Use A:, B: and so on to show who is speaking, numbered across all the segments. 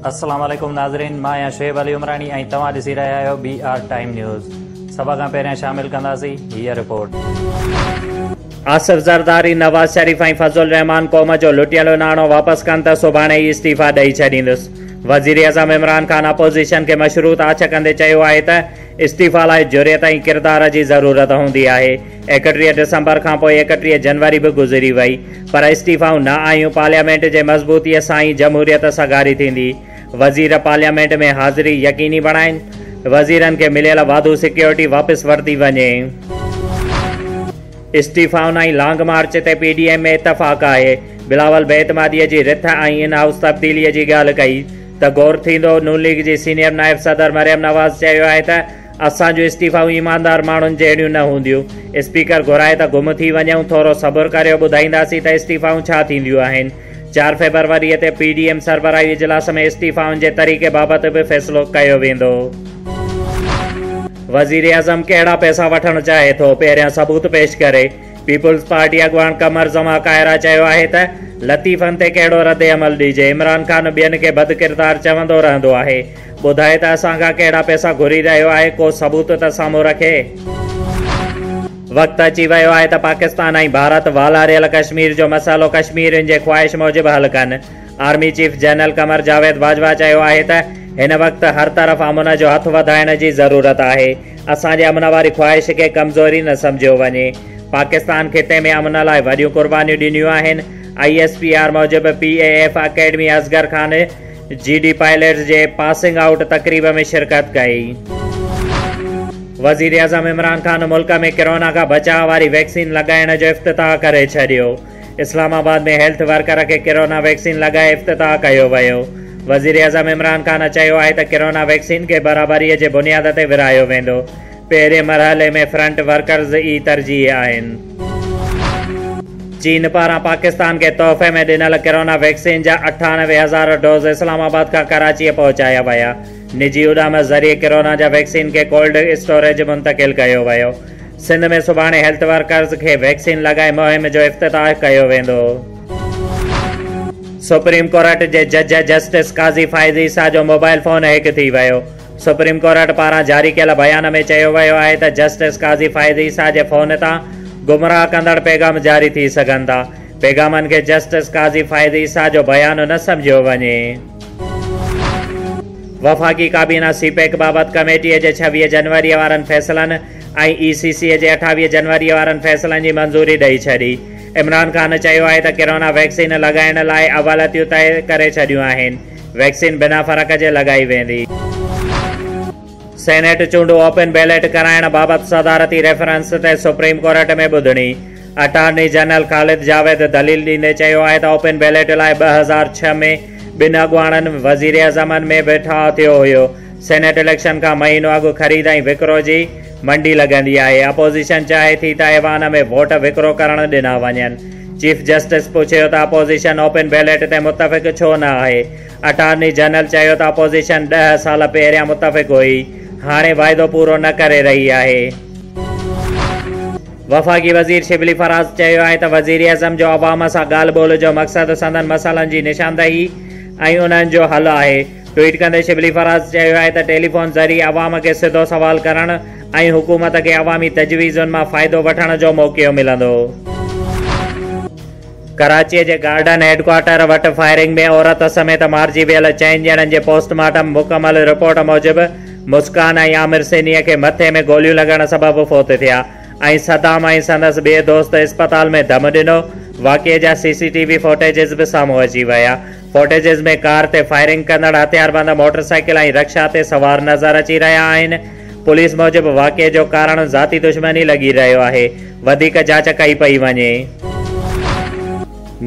A: السلام عليڪم ناظرين، مان آهيان شعيب علي عمراڻي ۽ توهان ڏسي رهيا آهيو بي آر ٽائيم نيوز. سڀ کان پهريان شامل ڪنداسين هيء رپورٽ.
B: آصف زرداري، نواز شريف ۽ فضل الرحمان قوم جو لٽيل ناڻو واپس ڪن ته سڀاڻي ئي استعيفيٰ ڏئي ڇڏيندس. وزيراعظم عمران خان اپوزيشن کي مشروط آڇ ڪندي چيو آهي ته استعيفيٰ لاء جرئت ۽ ڪردار جي ضرورت هوندي آهي. 31 ڊسمبر کانپوء 31 جنوري به گذري وئي پر استعيفائون نه آيون، پارليامينٽ جي مضبوطي سان ئي جمهوريت سگهاري ٿيندي، وزير پارليامينٽ ۾ حاضري يقيني بڻائين، وزيرن کي مليل واڌو سيڪيورٽي واپس ورتي وڃي. استعيفائن ۽ لانگ مارچ تي پي ڊي ايم ۾ اتفاق آهي، بلاول بي اعتمادي جي رٿ ۽ ان هائوس تبديلي جي ڳالهه ڪئي ته غور ٿيندو، نون ليگ جي سينيئر نائب صدر مريم نواز چيو آهي ته اسان جون استعيفائون ايماندار ماڻهن جهڙيون نه هونديون، اسپيڪر گهرائي ته گم ٿي وڃون، ٿورو صبر ڪريو ٻڌائينداسين ته استعيفائون ڇا ٿينديون آهن. 4 فيبروري تي پي ڊي ايم سربراهي اجلاس ۾ استعيفائن جي طريقي بابت به فيصلو ڪيو ويندو. وزيراعظم ڪهڙا پئسا وٺڻ چاهي ٿو، پهريان ثبوت پيش ڪري. پيپلز پارٽي اڳواڻ قمر زمان ڪائره چيو آهي ته لطيفن تي ڪهڙو ردعمل ڏجي، عمران خان ٻين کي بدڪردار چوندو رهندو آهي، ٻڌائي ته اسان کان ڪهڙا پئسا گهري رهيو آهي، ڪو ثبوت ته سامهون رکي. وقت اچي ويو آهي ته پاڪستان ۽ ڀارت والاريل ڪشمير جو مسئلو ڪشميرين جي خواهش موجب حل ڪن. Army chief general Qamar Javed Bajwa چيو آهي ته هن وقت هر طرف امن جو هٿ وڌائڻ جي ضرورت آهي، اسان جي امن واري خواهش کي ڪمزوري نه سمجهيو وڃي، پاڪستان خطي ۾ امن لاء وڏيون قربانيون ڏنيون آهن. I S P R موجب P A F academy Asghar Khan G D pilots جي پاسنگ آئوٽ تقريب ۾ شرڪت ڪئي. وزيراعظم عمران خان ملڪ ۾ ڪرونا کان بچاء واري ويڪسين لڳائڻ جو افتتاح ڪري ڇڏيو. اسلام آباد ۾ هيلٿ ورڪر کي ڪرونا ويڪسين لڳائي افتتاح ڪيو ويو. وزيراعظم عمران خان چيو آهي ته ڪرونا ويڪسين کي برابري جي بنياد تي ورهايو ويندو، پهرين مرحلي ۾ فرنٽ ورڪرز ئي ترجيح آهن. چين پاران پاڪستان کي تحفي ۾ ڏنل ڪرونا ويڪسين جا 98,000 ڊوز اسلام آباد کان ڪراچيء پهچايا ويا. نجي اڏام ذريعي ڪرونا جا ويڪسين کي ڪولڊ اسٽوريج منتقل ڪيو ويو. سنڌ ۾ سڀاڻي هيلٿ ورڪرز کي ويڪسين لڳائي مهم جو افتتاح ڪيو ويندو. سپريم ڪورٽ جي جج جسٽس قاضي فائز عيسيٰ جو موبائل فون هيڪ ٿي ويو. سپريم ڪورٽ پاران جاري ڪيل بيان ۾ چيو ويو آهي ته جسٽس قاضي فائز عيسيٰ جي فون تان گمراهه ڪندڙ پيغام جاري ٿي سگهن ٿا، پيغامن کي جسٽس قاضي فائز عيسيٰ جو بيان نه سمجهيو وڃي. وفاقي ڪابينا سي پيڪ بابت ڪميٽي جي 26 جنوري وارن فيصلن ۽ اي سي سي جي 28 جنوري وارن فيصلن جي منظوري ڏئي ڇڏي. عمران خان چيو آهي ته ڪرونا ويڪسين لڳائڻ لاء اوليتون طئي ڪري ڇڏيون آهن، ويڪسين بنا فرق جي لڳائي ويندي. سينيٽ چونڊون اوپن بيلٽ ڪرائڻ بابت صدارتي ريفرنس تي سپريم ڪورٽ ۾ ٻڌڻي. اٽارني جنرل خالد جاويد دليل ڏيندي چيو آهي ته اوپن بيلٽ لاء 2006 ۾ ٻن اڳواڻن وزيراعظمن ۾ به ٺاهه ٿيو هيو، سينيٽ اليڪشن کان مهينو اڳ خريد ۽ وڪرو جي منڊي لڳندي آهي، اپوزيشن چاهي ٿي ته ايوان ۾ ووٽ وڪرو ڪرڻ ڏنا وڃن. چيف جسٽس پڇيو ته اپوزيشن اوپن بيلٽ تي متفق ڇو نه آهي؟ اٽارني جنرل چيو ته اپوزيشن 10 سال پهريان متفق هئي، هاڻي واعدو پورو نه ڪري رهي آهي. وفاقي وزير شبلي فراز چيو آهي ته وزيراعظم جو عوام سان ڳالهه ٻولهه جو مقصد سندن مسئلن جي نشاندهي ۽ انهن جو حل آهي. ٽوئيٽ ڪندي شبلي فراز چيو آهي ته ٽيليفون ذريعي عوام کي سڌو سوال ڪرڻ ۽ حڪومت کي عوامي تجويزن مان فائدو وٺڻ جو موقعو ملندو. ڪراچيء جي گارڊن هيڊڪوارٽر وٽ فائرنگ ۾ عورت سميت مارجي ويل چئن ڄڻن جي پوسٽ مارٽم مڪمل، رپورٽ موجب مسڪان ۽ عامر سينيء کي مٿي ۾ گوليون لڳڻ سبب فوت ٿيا ۽ صدام ۽ سندس ٻئي دوست اسپتال ۾ دم ڏنو، واقعي جا سي سي ٽي وي فوٽيجز به سامهون اچي ويا، فوٽيجز ۾ ڪار تي فائرنگ ڪندڙ هٿياربند موٽر سائيڪل ۽ رڪشا تي سوار نظر اچي رهيا آهن، پوليس موجب واقعي جو ڪارڻ ذاتي دشمني لڳي رهيو آهي، وڌيڪ جاچ ڪئي پئي وڃي.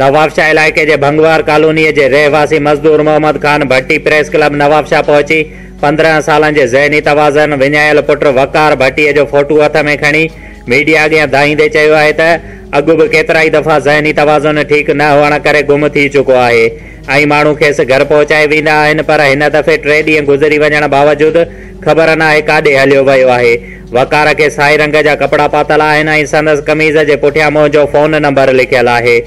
B: نوابشاهه علائقي جي ڀنگوار ڪالونيء جي رهواسي مزدور محمد خان ڀٽي پريس ڪلب نوابشاهه پهچي 15 سالن جي ذهني توازن وڃايل پٽ وقار ڀٽي جو فوٽو هٿ ۾ کڻي ميڊيا اڳيان دانهيندي چيو آهي ته اڳ به ڪيترائي دفعا ذهني توازن ٺيڪ نه هئڻ ڪري گم ٿي چڪو آهي ۽ ماڻهو کيس گهر پهچائي ويندا آهن پر هن دفعي 3 ڏينهن گذري وڃڻ باوجود خبر ناهي ڪاڏي هليو ويو آهي. وقار کي سائي رنگ جا ڪپڙا پاتل آهن ۽ سندس قميض جي پٺيان منهنجو فون نمبر لکيل آهي.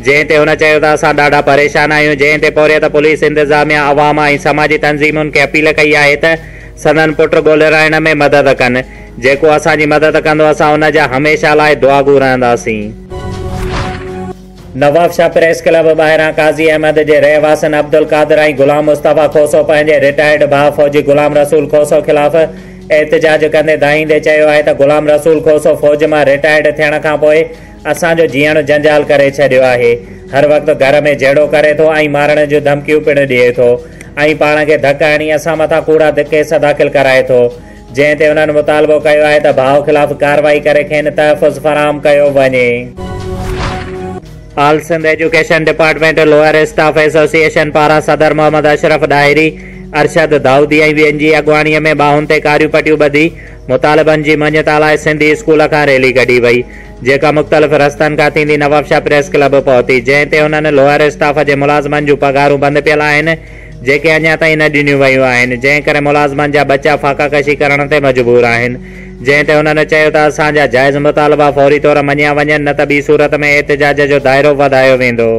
B: جنهن تي هن چيو ته اسان ڏاڍا پريشان آهيون جنهن تي پورهيت پوليس انتظاميا عوام ۽ سماجي تنظيمن کي اپيل ڪئي آهي ته سندن پٽ ڳولهرائڻ ۾ مدد ڪن جيڪو اسان جي مدد ڪندو اسان ان جا هميشه لاء دعاگو رهنداسين. نوابشاهه پريس ڪلب ٻاهران قاضي احمد جي رهواسين عبدالقادر ۽ غلام مصطفيٰ کوسو پنهنجي رٽائرڊ ڀاء فوجي غلام رسول کوسو خلاف احتجاج ڪندي دانهيندي چيو آهي ته غلام رسول کوسو فوج مان رٽائرڊ ٿيڻ کانپوء اسان جو جيئڻ جنجال ڪري ڇڏيو آهي هر وقت گهر ۾ جهيڙو ڪري ٿو ۽ مارڻ جون ڌمڪيون پڻ ڏئي ٿو ۽ پاڻ کي ڌڪ هڻي اسان مٿان ڪوڙا ڪيس داخل ڪرائي ٿو جنهن تي انهن مطالبو ڪيو آهي ته ڀاء خلاف ڪارروائي ڪري کين تحفظ فراهم ڪيو وڃي. All Sindh education department lower staff association پاران صدر محمد اشرف ڏاهري، ارشد دائودي ۽ ٻين جي اڳواڻي ۾ ٻانهن تي ڪاريون پٽيون ٻڌي مطالبن جي مڃتا لاء سنڌي اسڪول کان ريلي ڪڍي وئي جيڪا مختلف رستن کان ٿيندي نوابشاهه پريس ڪلب پهتي جنهن تي انهن لوئر اسٽاف جي ملازمن جون پگهارون بند پيل آهن جيڪي اڃا تائين نه ڏنيون ويون آهن، جنهن ڪري ملازمن جا ٻچا فاقا ڪشي ڪرڻ تي مجبور آهن، جنهن تي هنن چيو ته اسان جا جائز مطالبا فوري طور مڃيا وڃن نه ته ٻي صورت ۾ احتجاج جو دائرو وڌايو ويندو.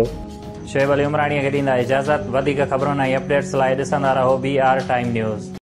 A: شعيب علي عمراڻيء کي ڏيندا اجازت، وڌيڪ خبرن ۽ اپڊيٽس لاء ڏسندا رهو بي آر ٽائيم نيوز.